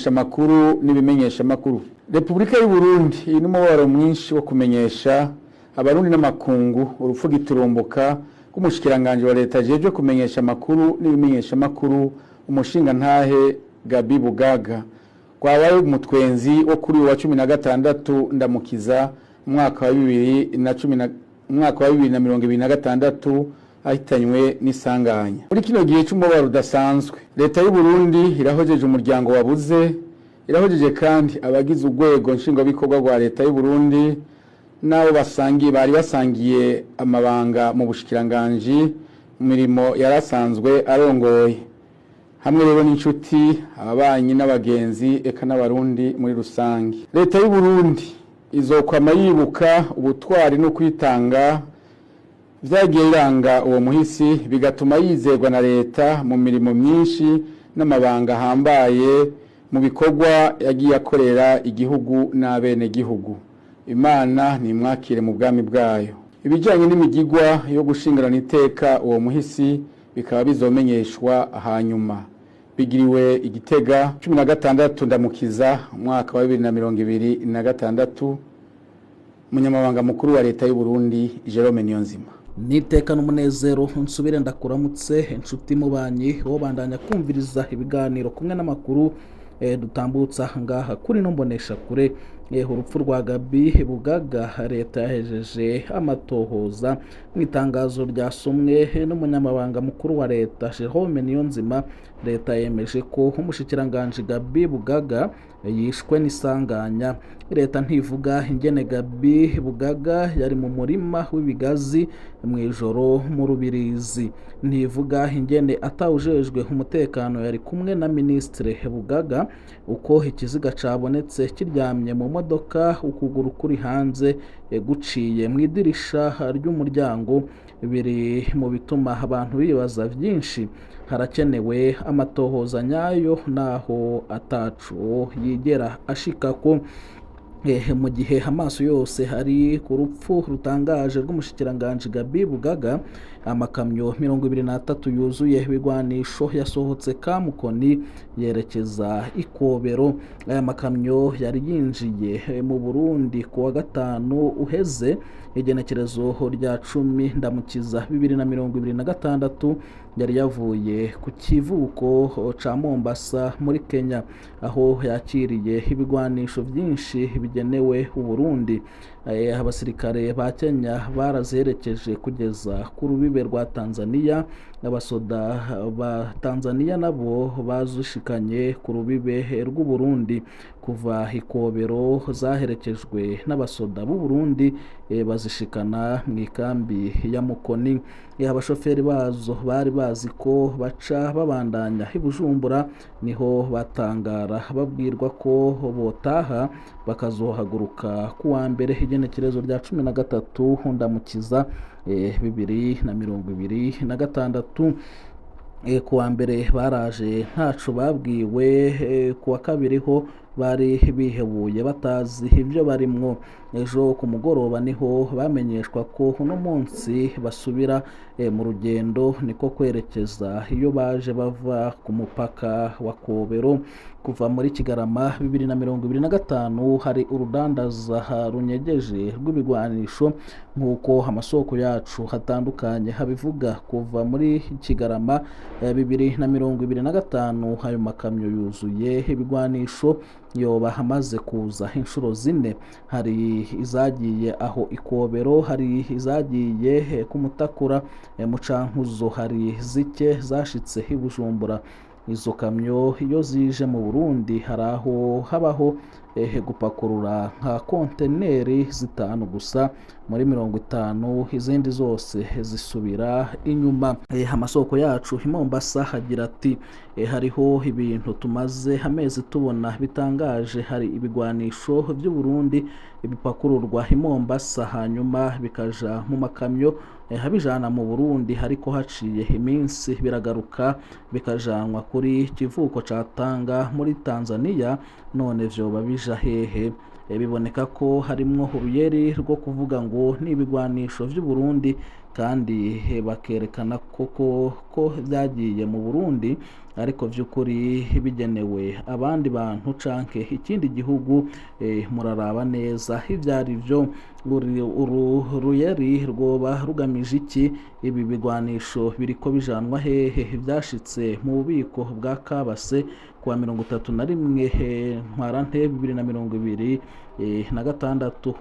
kumenyesha amakuru n'ibimenyesha amakuru. Repubulika y'u Burundi iri n'umubabaro mwinshi wo kumenyesha abarundi n'amakungu urupfu giturumbuka rw'umushikiranganje wa leta ajejwe kumenyesha amakuru n'ibimenyesha amakuru, umushingantahe Gabi Bugaga, rwabaye umutwenzi wo kuri uyu wa 16 Ndamukiza umwaka wa 2026, ahitanywe n'isanganya. Muri kino gihe c'umubabaro udasanzwe, leta y'u Burundi irahojeje umuryango wabuze, irahojeje kandi abagize urwego nshingwabikorwa rwa leta y'u Burundi n'abo basangiye bari basangiye amabanga mu bushikiranganji mu mirimo yarasanzwe arongoye, hamwe rero n'inshuti, ababanyi n'abagenzi, eka n'abarundi muri rusange. Leta y'u Burundi izokwama yibuka ubutwari no kwitanga vyagiye biranga uwo muhisi, bigatuma yizerwa na leta mu mirimo myinshi n'amabanga ahambaye mu bikorwa yagiye akorera igihugu n'abenegihugu. Imana nimwakire mu bwami bwayo. Ibijyanye n'imigigwa yo gushingirana iteka uwo muhisi bikaba bizomenyeshwa hanyuma. Bigiriwe Igitega 16 Ndamukiza umwaka wa 2026. Umunyamabanga mukuru wa leta y'u Burundi, Jerome Niyonzima. Niteka n'umunezero nsubire ndakuramutse, inshuti mubanyi wo bandanya kumviriza ibiganiro kumwe n'amakuru dutambutsa ngaha kuri no mbonesha kure. Urupfu rwa Gabi Bugaga, leta yahejeje amatohoza. Mu itangazo ryasomwe n'umunyamabanga mukuru wa leta Jerome Niyonzima, leta yemeje ko umushikiranganji Gabi Bugaga yishwe n'isanganya. Leta ntivuga ingene Gabi Bugaga yari mu murima w'ibigazi mu ijoro mu Rubirizi, ntivuga ingene atawujejwe umutekano yari kumwe na Ministre Bugaga, uko ikiziga cabonetse kiryamye mu modoka ukuguru kuri hanze guciye mu idirisha ry'umuryango. Biri mu bituma abantu bibaza byinshi. Harakenewe amatohoza nyayo naho ataco yigera ashika ko. Mu gihe amaso yose hari ku rupfu rutangaje rw'umushikiranganji Gabi Bugaga, amakamyo 23 yuzuye ibigwanisho yasohotse Kamukoni yerekeza Ikobero. Aya makamyo yari yinjiye mu Burundi ku wa gatanu uheze, igenekerezo rya 10 Ndamukiza 2026, yari yavuye ku kivuko ca Mombasa muri Kenya, aho yakiriye ibigwanisho byinshi bigenewe Uburundi. Abasirikare ba Kenya barazerekeje kugeza ku rubibe rwa Tanzania, abasoda ba Tanzania nabo bazushikanye ku rubibe rw'u Burundi. Kuva Ikobero zaherekejwe n'abasoda b'u Burundi, bazishikana mu ikambi ya Mukoni. Abashoferi bazo bari bazi ko baca babandanya i Bujumbura, niho batangara babwirwa ko botaha bakazohaguruka ku wa mbere, igenekerezo rya 13 Ndamukiza 2026. Ku wa mbere baraje ntaco babwiwe, ku wa kabiri ho bari bihebuye batazi ibyo barimwo. Ejo ku mugoroba niho bamenyeshwa ko uno munsi basubira mu rugendo, niko kwerekeza iyo baje bava ku mupaka wa Kobero. Kuva muri Kigarama 2025 hari urudandaza runyegeje rw'ibigwanisho, nk'uko amasoko yacu hatandukanye habivuga. Kuva muri Kigarama 2025 ayo makamyo yuzuye ibigwanisho yoba hamaze kuza inshuro 4. Hari izagiye aho Ikobero, hari izagiye ku Mutakura mu Cankuzo, hari zike zashitse i Bujumbura. Izo kamyo iyo zije mu Burundi hari aho habaho gupakurura nka konteneri 5 gusa muri 50, izindi zose zisubira inyuma. Amasoko yacu i Mombasa agira ati hariho ibintu tumaze amezi tubona bitangaje. Hari ibigwanisho by'u Burundi bipakururwa i Mombasa hanyuma bikaja mu makamyo habijana mu Burundi, ariko haciye iminsi biragaruka bikajanwa kuri kivuko ca Tanga muri Tanzania. None vyoba bija hehe? Biboneka ko harimwo uruyeri rwo kuvuga ngo n'ibigwanisho vy'u Burundi Kandi bakerekana koko ko vyagiye mu Burundi ariko vy'ukuri bigenewe abandi bantu canke ikindi gihugu. Muraraba neza ivyari vyo. Uru ruyeri rwoba rugamije iki? Ibi bigwanisho biriko bijanwa hehe? Vyashitse mu bubiko bwa Kabase kuwa 31 Ntwarante 2026.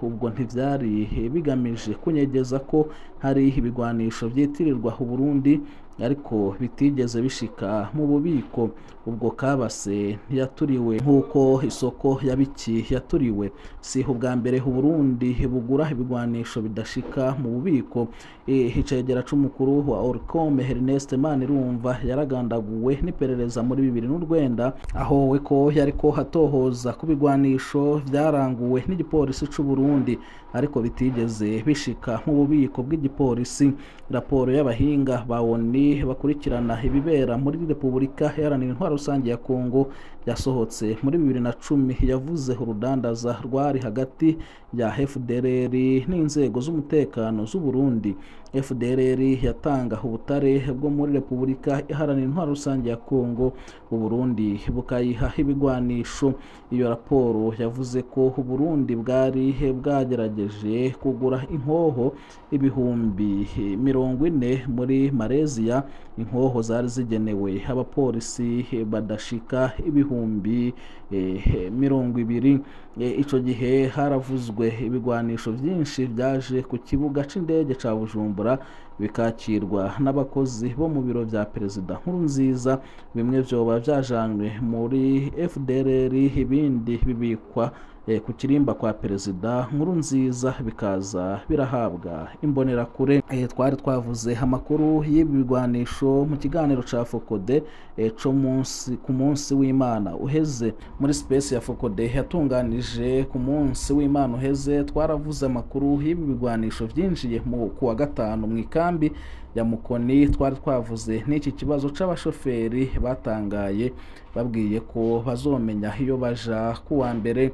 Ubwo ntivyari bigamije kunyegeza ko hari ibigwanisho vyitirirwa Uburundi ariko bitigeze bishika mu bubiko? Ubwo Kabase ntiyaturiwe nk'uko isoko ya Biki yaturiwe? Si ubwa mbere Uburundi bugura ibigwanisho bidashika mu bubiko. Icegera c'umukuru wa Orcom, Ernest Manirumva, yaragandaguwe n'iperereza muri 2009, aho we ko yariko hatohoza ku bigwanisho vyaranguwe n'igipolisi c'u Burundi ariko bitigeze bishika mu bubiko bw'igipolisi. Raporo y'abahinga ba ONU bakurikirana ibibera muri Repubulika Iharanira Intwaro Rusange ya Kongo yasohotse muri 2010 yavuze urudandaza rwari hagati ya FDLR n'inzego z'umutekano z'u Burundi. FDLR yatanga ubutare bwo muri Repubulika Iharanira Intwaro Rusange ya Kongo, Uburundi bukayiha ibigwanisho. Iyo raporo yavuze ko Uburundi bwari bwagerageje kugura inkoho 40,000 muri Malaysia, inkoho zari zigenewe abapolisi badashika 20,000. Ico gihe haravuzwe ibigwanisho vyinshi vyaje ku kibuga c'indege ca Bujumbura bikakirwa n'abakozi bo mu biro vya Perezida Nkurunziza. Bimwe vyoba vyajanywe muri FDLR, ibindi bibikwa ku kirimba kwa Perezida Nkurunziza, bikaza birahabwa imbonerakure. Twari twavuze amakuru y'ibi bigwanisho mu kiganiro ca Fokode co munsi ku munsi w'Imana uheze. Muri space ya Fokode yatunganije ku munsi w'Imana uheze, twaravuze amakuru y'ibi bigwanisho vyinjiye mu kuwa gatanu mu ikambi ya Mukoni. Twari twavuze n'iki kibazo c'abashoferi batangaye babwiye ko bazomenya iyo baja kuwa mbere.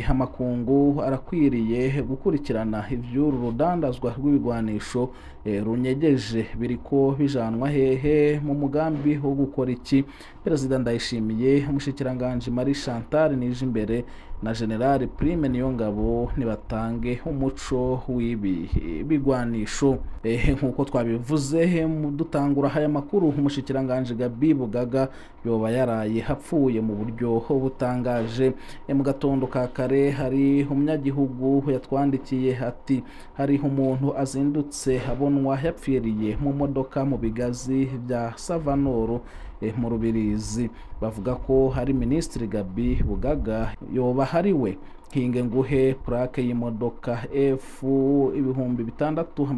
Amakungu arakwiriye gukurikirana ivy'uru rudandazwa rw'ibigwanisho runyegeje. Biriko bijanwa hehe, mu mugambi wo gukora iki? Perezida Ndayishimiye, umushikiranganji Marie Chantal Nijimbere na General Prime Niyongabo nibatange umuco w'ibi bigwanisho. Nk'uko twabivuze dutangura aya makuru, umushikiranganji Gabi Bugaga yoba yaraye hapfuye mu buryo butangaje. Mu gatondo ka kare hari umunyagihugu yatwandikiye ati: "Hari umuntu azindutse abonwa yapfiriye mu modoka mu bigazi bya Savanoro mu Rubirizi. Bavuga ko hari Minisitiri Gabi Bugaga, yoba hariwe? Hinge nguhe plaque y'imodoka F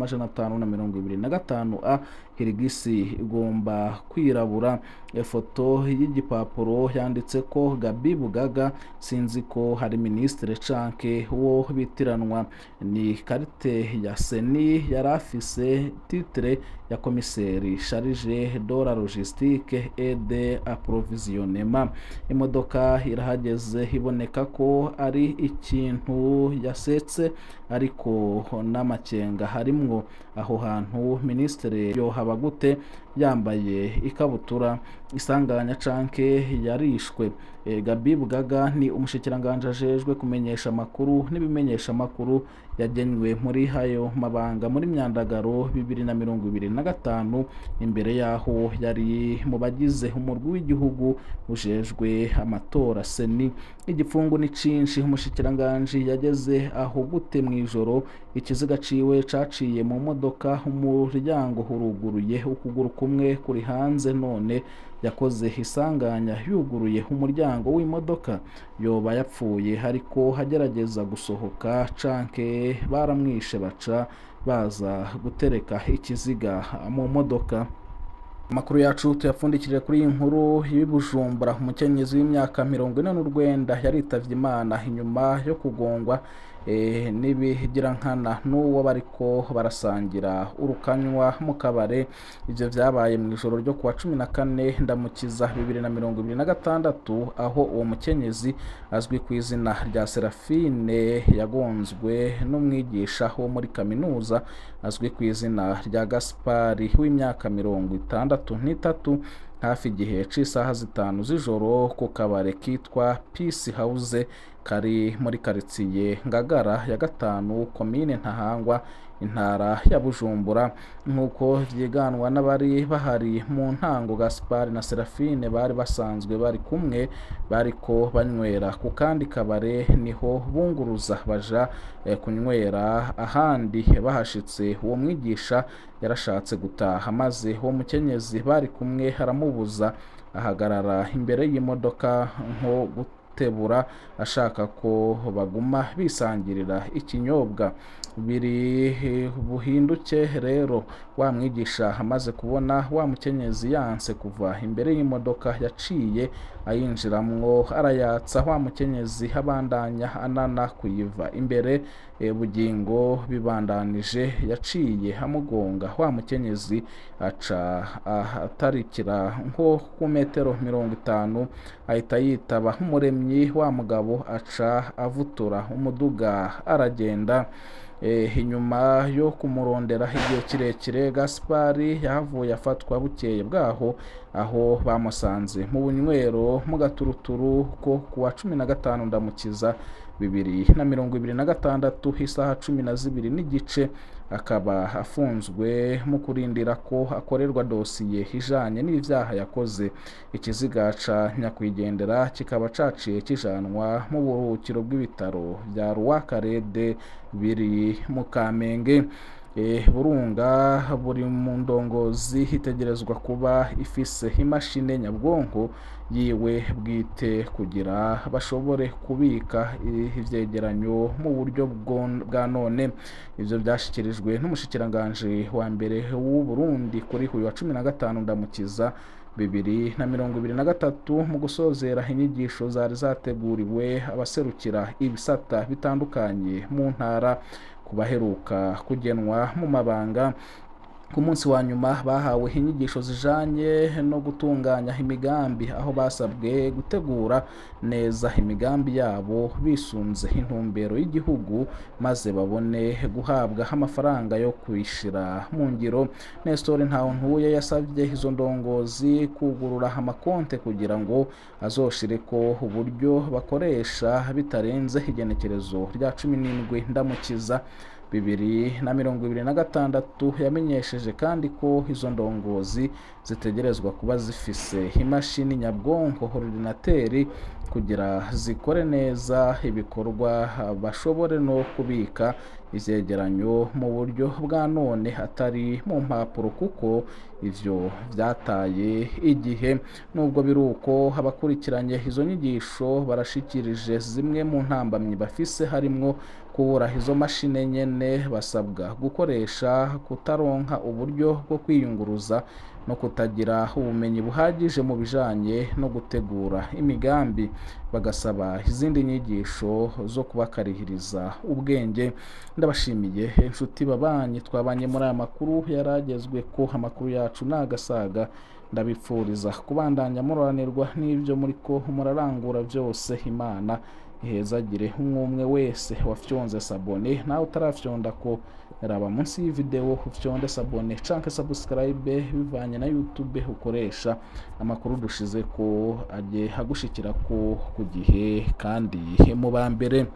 6525 A, Hilux igomba kwirabura." Foto y'igipapuro yanditse ko Gabi Bugaga, sinzi ko hari minisitiri canke wo bitiranwa. Ni carte ya CENI, yari afise titre ya commissaire chargé de la logistique et de approvisionnement. Imodoka irahageze, iboneka ko ari ikintu yasetse, ariko n'amakenga harimwo. Aho hantu minisitiri yohaba gute yambaye ikabutura? Isanganya canke yarishwe? Gabi Bugaga ni umushikiranganje ajejwe kumenyesha amakuru n'ibimenyesha amakuru. Yagenywe muri ayo mabanga muri Myandagaro 2025. Imbere yaho yari mu bagize umurwi w'igihugu ujejwe amatora, CENI. Igipfungu ni cinshi. Umushikiranganji yageze aho gute mw'ijoro? Ikiziga ciwe caciye mu modoka, umuryango uruguruye, ukuguru kumwe kuri hanze. None yakoze isanganya yuguruye umuryango w'imodoka? Yoba yapfuye ariko agerageza gusohoka, canke baramwishe baca baza gutereka ikiziga mu modoka? Amakuru yacu tuyapfundikirire kuri iyi nkuru y'Ibujumbura. Umukenyezi w'imyaka 49 yaritavye Imana inyuma yo kugongwa n'ibigirankana n'uwo bariko barasangira urukanywa mu kabare. Ivyo vyabaye mu ijoro ryo kuwa 14 Ndamukiza 2026, aho uwo mukenyezi azwi ku izina rya Serafine yagonzwe n'umwigisha wo muri kaminuza azwi ku izina rya Gaspari w'imyaka 63, hafi igihe c'isaha 5 z'ijoro ku kabare kitwa Peace House kari muri karitsiye Ngagara ya 5, komine Ntahangwa, intara ya Bujumbura. Nk'uko vyiganwa n'abari bahari mu ntango, Gaspar na Serafine bari basanzwe bari kumwe, bariko banywera ku kandi kabare, niho bunguruza baja kunywera ahandi. Bahashitse, uwo mwigisha yarashatse gutaha, maze uwo mukenyezi bari kumwe aramubuza, ahagarara imbere y'imodoka nko gutebura ashaka ko baguma bisangirira ikinyobwa. Biri buhinduke rero, wa mwigisha amaze kubona wa mukenyezi yanse kuva imbere y'imodoka, yaciye ayinjiramwo arayatsa. Wa mukenyezi abandanya anana kuyiva imbere, bugingo bibandanije yaciye amugonga. Wa mukenyezi aca atarikira nko ku metero 50, ahita yitaba Umuremyi. Wa mugabo aca avutura umuduga aragenda. Inyuma yo kumurondera igihe kirekire, Gaspari yahavuye afatwa bukeye bwaho, aho bamusanze mu bunywero mu Gaturuturu ko kuwa 15 Ndamukiza 2026, isaha 12:30, akaba afunzwe mu kurindira ko akorerwa dosiye ijanye n'ivyaha yakoze. Ikiziga ca nyakwigendera kikaba caciye kijanwa mu buruhukiro bw'ibitaro vya Rwakarede biri mu Kamenge. Burunga buri mu ndongozi itegerezwa kuba ifise imashini nyabwonko yiwe bwite kugira bashobore kubika ivyegeranyo mu buryo bwa none. Ivyo vyashikirijwe n'umushikiranganji wa mbere w'u Burundi kuri uyu wa 15 Ndamukiza 2023, mu gusozera inyigisho zari zateguriwe abaserukira ibisata bitandukanye mu ntara kubaheruka kugenwa mu mabanga. Ku munsi wa nyuma bahawe inyigisho zijanye no gutunganya imigambi, aho basabwe gutegura neza imigambi yabo bisunze intumbero y'igihugu, maze babone guhabwa amafaranga yo kuyishira mu ngiro. Nestor Ntawontuye yasabye izo ndongozi kugurura amakonte kugira ngo azoshireko uburyo bakoresha bitarenze igenekerezo rya 17 Ndamukiza 2026. Yamenyesheje kandi ko izo ndongozi zitegerezwa kuba zifise imashini nyabwonko, ordinateri, kugira zikore neza ibikorwa, bashobore no kubika ivyegeranyo mu buryo bwa none atari mu mpapuro, kuko ivyo vyataye igihe. Nubwo biruko, abakurikiranye izo nyigisho barashikirije zimwe mu ntambamyi bafise, harimwo kubura izo mashine nyene basabwa gukoresha, kutaronka uburyo bwo kwiyunguruza no kutagira ubumenyi buhagije mu bijanye no gutegura imigambi, bagasaba izindi nyigisho zo kubakarihiriza ubwenge. Ndabashimiye inshuti babanyi twabanye muri aya makuru yaragezwe ko amakuru yacu nagasaga. Ndabipfuriza kubandanya muroranirwa n'ibyo muriko murarangura byose. Imana ihezagire umwe wese wafyonze s'abonner, nawe utarafyonda ko raba munsi y'ivideo ufyonde s'abonner canke subscribe bivanye na YouTube ukoresha. Amakuru dushize ko ajye agushikira ko ku gihe kandi mu ba mbere.